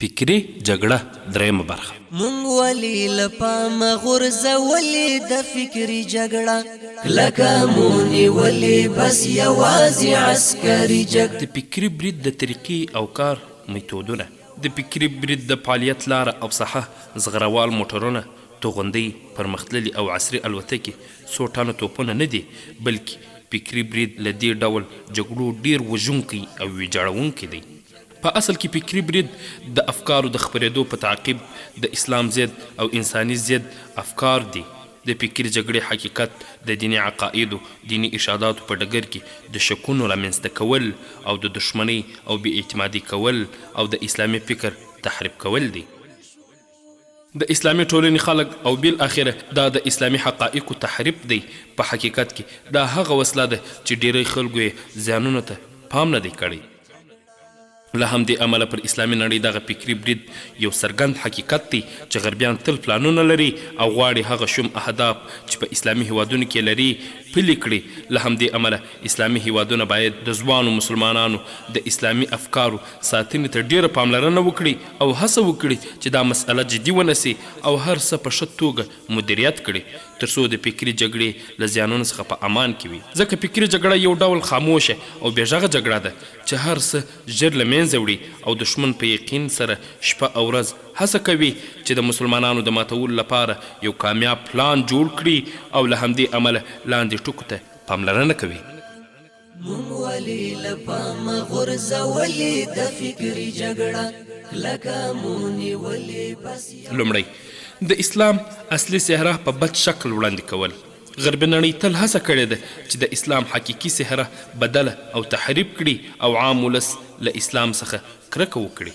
فکري جګړه درېیمه برخه. مونږ ولي له پامه غورځولې د فکري جګړه کلکه مو نیولې بس یوازې عسکري جګړه. د فکري برید د طریقې او کار میتودونه. د فکري برید د فعالیت لاره او ساحه زغروال موټرونه، توغندۍ، پرمختللې او عصري الوتکې، څو ټنه توپونه نه دي، بلکې فکري برید له دې ډول جګړو ډېر وژونکی او ویجاړونکی دی. په اصل کې فکري برید د افکارو د خپرېدو په تعقیب د اسلام ضد او انساني ضد افکار دي. د فکري جګړې حقیقت د دیني عقایدو، دیني ارشاداتو په ډګر کې د شکونو رامنځته کول او د دښمنۍ او بې اعتمادۍ کول او د اسلامي فکر تحریف کول دي. د اسلامي ټولنې خلک او بالاخره دا د اسلامي حقایقو تحریف دی. په حقیقت کې دا هغه وسله ده چې ډېری خلکو یې زیانونو ته پام نه دی کړی. له همدې امله پر اسلامي نړۍ دغه فکري برید یو څرګند حقیقت دی چې غربیان تل پلانونه لري او غواړي هغه شوم اهداف چې په اسلامي هیوادونو کې لري پلي کړي. له همدې امله اسلامي هیوادونه باید د ځوانو مسلمانانو د اسلامي افکارو ساتنې ته ډیره پاملرنه وکړي او هڅه وکړي چې دا مسئله جدي ونسي او هر څه په ښه توګه مدیریت کړي تر څو د فکري جګړې له زیانونو څخه په امان کې وي. ځکه فکري جګړه یو ډول خاموشه او بې غږه جګړه ده چې هر څه ژر له مینځه وړي او دښمن په یقین سره شپه او ورځ هڅه کوي چې د مسلمانانو د ماتولو لپاره یو کامیاب پلان جوړ کړي او له همدې امله لاندې ټکو ته پاملرنه کوي. مونږ ولې له پامه غورځولې د فکري جګړه کلکه مو نیولې بس یوازې. لومړی، د اسلام اصلي څهره په بد شکل وړاندې کول. غربي نړۍ تل هڅه کړې ده چې د اسلام حقیقي څهره بدله او تحریف کړي او عام ولس له اسلام څخه کرکه وکړي.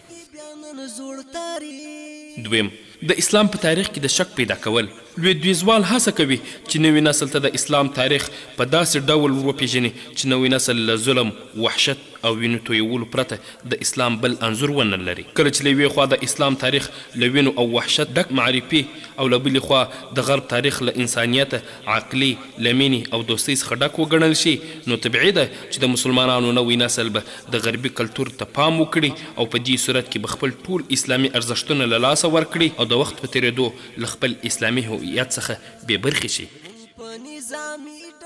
دویم، د اسلام په تاریخ کې د شک پیدا کول. لویدویځوال هڅه کوي چې نوي نسل ته د اسلام تاریخ په داسې ډول ور وپېژني چې نوی نسل له ظلم، وحشت او وینو تویولو پرته د اسلام بل انځور ونه لري. کله چې له یوې خوا د اسلام تاریخ له وینو او وحشت ډک معرفي او له بلې خوا د غرب تاریخ له انسانیته، عقلي، له مینې او دوستۍ څخه ډک وګڼل شي، نو طبیعي ده چې د مسلمانانو نوی نسل به د غربي کلتور ته پام وکړي او په دې صورت کې به خپل ټول اسلامي ارزښتونه له لاسه ورکړي او د وخت په تېرېدو له خپل اسلامي هویت څخه بې برخې شي.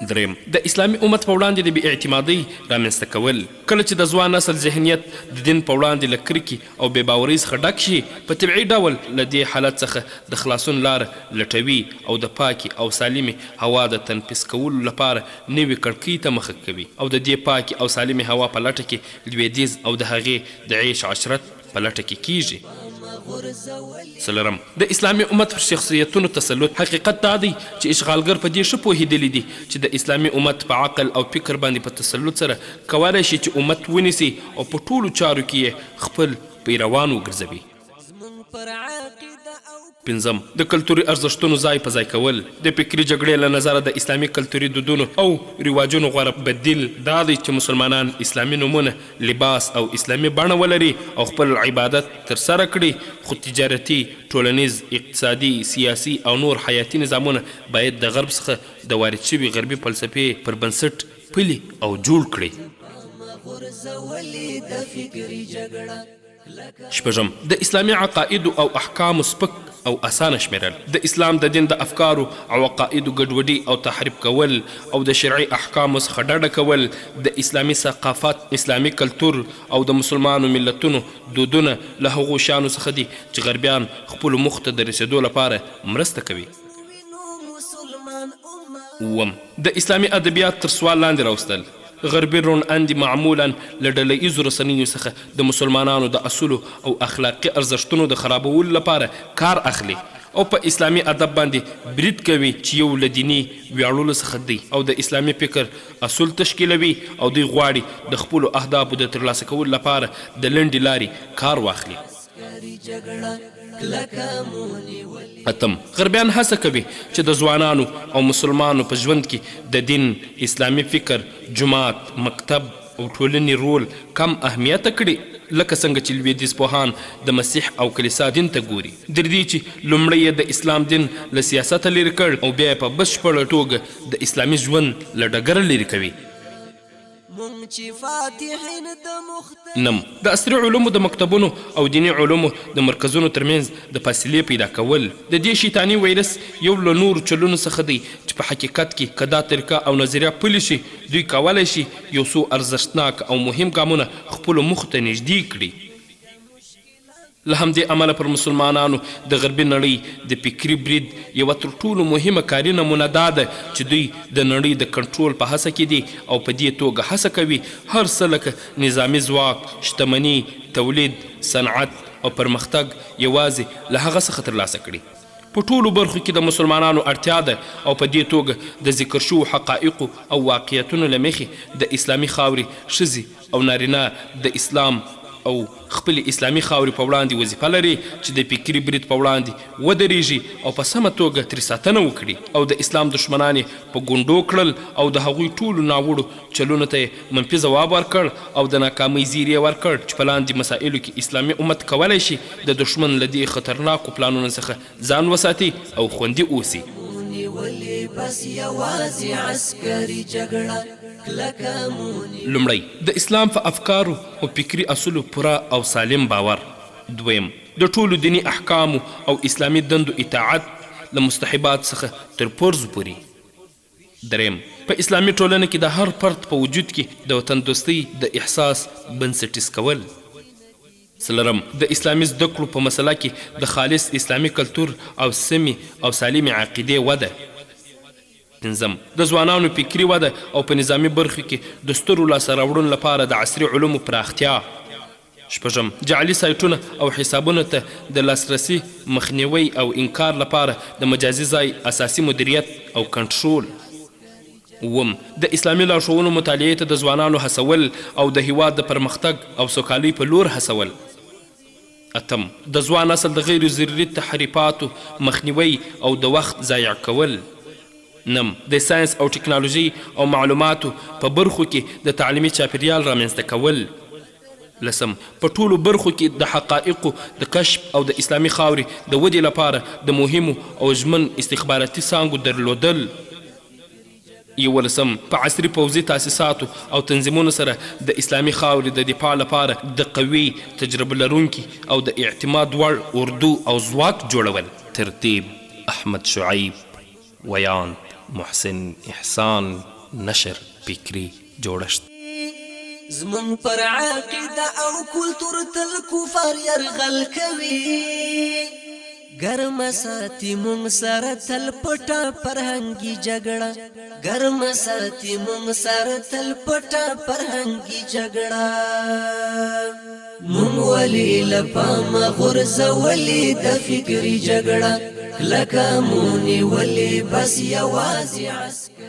درېیم، د اسلامي امت په وړاندې د بې اعتمادۍ رامنځته کول. کله چې د ځوان نسل ذهنیت د دین په وړاندې له کرکې او بې باورۍ څخه ډک شي، په طبیعي ډول له دې حالت څخه د خلاصون لاره لټوي او د پاکې او سالمې هوا د تنفس کولو لپاره نوې کړکۍ ته مخه کوي او د دې پاکې او سالمې هوا په لټه کې لوېدیځ او د هغې د عیش عشرت په لټه کې کیږي. څلورم، د اسلامي امت پر شخصیتونو تسلط. حقیقت دا دی چې اشغالګر په دې ښه پوهیدلي دي چې د اسلامي امت په عقل او فکر باندې په تسلط سره کولای شي چې امت ونیسي او په ټولو چارو کې یې خپل پیروان وګرځوي. پنځم، د کلتوري ارزښتونو ځای په ځای کول. د فکري جګړې له نظره د اسلامي کلتوري دودونو او رواجونو غوره بدیل دا دی چې مسلمانان اسلامي نومونه، لباس او اسلامي بڼه ولري او خپل عبادت تر سره کړي، خو تجارتي، ټولنیز، اقتصادي، سیاسي او نور حیاتي نظامونه باید د غرب څخه د وارد شوي غربي فلسفې پر بنسټ پلي او جوړ کړي. شپږم، د اسلامي عقائدو او احکامو سپک او اسانه شمېرل، د اسلام د دین د افکارو او عقائدو ګډوډي او تحریف کول او د شرعي احکامو څخه ډډه کول، د اسلامي ثقافت، اسلامي کلتور او د مسلمانو ملتونو دودونه له هغو شیانو څخه دي چې غربیان خپلو موخو ته د رسېدو لپاره مرسته کوي. اووم، د اسلامي ادبیات تر سوال لاندې راوستل، غربي روڼ اندي معمولاً له ډله ییزو رسنیو څخه د مسلمانانو د اصولو او اخلاقي ارزښتونو د خرابولو لپاره کار اخلي او په اسلامي ادب باندې برید کوي چې یو له دیني ویاړلو څخه دی او د اسلامي فکر اصول تشکیلوي او دوی غواړي د خپلو اهدافو د ترلاسه کولو لپاره د لنډې لارې کار واخلي. اتم، غربیان هڅه کوي چې د ځوانانو او مسلمانو په ژوند کې د دین، اسلامي فکر، جومات، مکتب او ټولنې رول کم اهمیته کړي، لکه څنګه چې لوېدیځ پوهان د مسیح او کلیسا دین ته ګوري. تر دې چې لومړی یې د اسلام دین له سیاسته لرې کړ او بیا یې په بشپړه توګه د اسلامي ژوند له ډګره لرې کوي. مونږ چې فاتحین د مختلف. نم، د عصري علومو د مکتبونو او دیني علومو د مرکزونو ترمنځ د فاصلې پیدا کول د دې شیطاني ویروس یو له نورو چلونو څخه دی چې په حقیقت کې که دا طریقه او نظریه پلي شي، دوی کولای شي یو څو ارزښتناک او مهم ګامونه خپلو موخو ته نږدې کړي. له همدې امله پر مسلمانانو د غربي نړۍ د فکري برید یوه تر ټولو مهمه کاري نمونه دا ده چې دوی د نړۍ د کنټرول په هڅه کې دي او په دې توګه هڅه کوي هر څه لکه نظامي ځواک، شتمني، تولید، صنعت او پرمختګ یوازې له هغه څخه ترلاسه کړي. په ټولو برخو کې د مسلمانانو اړتیا ده او په دې توګه د ذکر شوو حقایقو او واقعیتونو له مخې د اسلامي خاورې ښځې او نارینه د اسلام او خپلې اسلامي خاورې په وړاندې وظیفه لري چې د فکري برید په وړاندې ودریږي او په سمه توګه ترې ساتنه وکړي او د اسلام دښمنان یې په ګونډو کړل او د هغوی ټولو ناوړو چلونو ته یې منفي ځواب ورکړ او د ناکامۍ زیری یې ورکړ چې په لاندې مسایلو کې اسلامي امت کولای شي د دښمن له دې خطرناکو پلانونو څخه ځان وساتي او خوندي اوسي. مو نیولې بس یوازې عسکري جګړه کلکه مو نیولې. لومړی، د اسلام په افکارو او فکري اصولو پوره او سالم باور. دویم، د ټولو دیني احکامو او اسلامي دندو اطاعت له مستحباتو څخه تر فرضو پورې. دریم، په اسلامي ټولنه کې د هر فرد په وجود کې د وطن دوستۍ د احساس بنسټیز کول. څلورم، د اسلامي زده کړو په مسله کې د خالص اسلامي کلتور او سمې او سالمې عقیدې وده. پنځم، د ځوانانو فکري وده او په نظامي برخو کې د سترو لاسته راوړنو لپاره د عصري علومو پراختیا. شپږم، جعلي سایټونه او حسابونو ته د لاسرسي مخنیوی او انکار لپاره د مجازي ځای اساسي مدیریت او کنټرول. اووم، د اسلامي لارښوونو مطالعې ته د ځوانانو هڅول او د هیواد د پرمختګ او سوکالۍ په لور هڅول. اتم، د ځوان نسل د غیر ضروري تحریفاتو مخنیوی او د وخت ضایع کول. نم، د ساینس او ټکنالوژۍ او معلوماتو په برخو کې د تعلیمي چاپیریال رامنځته کول. لسم، په ټولو برخو کې د حقایقو د کشف او د اسلامي خاورې د ودې لپاره د مهمو او ژمن استخباراتي څانګو درلودل. یولسم، په عصري پوځي تاسیساتو او تنظیمونو سره د اسلامي خاورې د دفاع لپاره د قوي، تجربه لرونکي او د اعتماد وړ اردو او ځواک جوړول. ترتیب، احمد شعیب، ویاند، محسن احسان، نشر، فکري جوړښت. زمونږ پر عقیده او کلتور تل کفار یرغل کوي، ګرمه ساتي مونږ سره تل پټه فرهنګي جګړه، ګرمه ساتي مونږ سره تل پټه فرهنګي جګړه. مونږ ولې له پامه غورځولې د فکري جګړه، کلکه مو نیولې بس یوازې عسکري.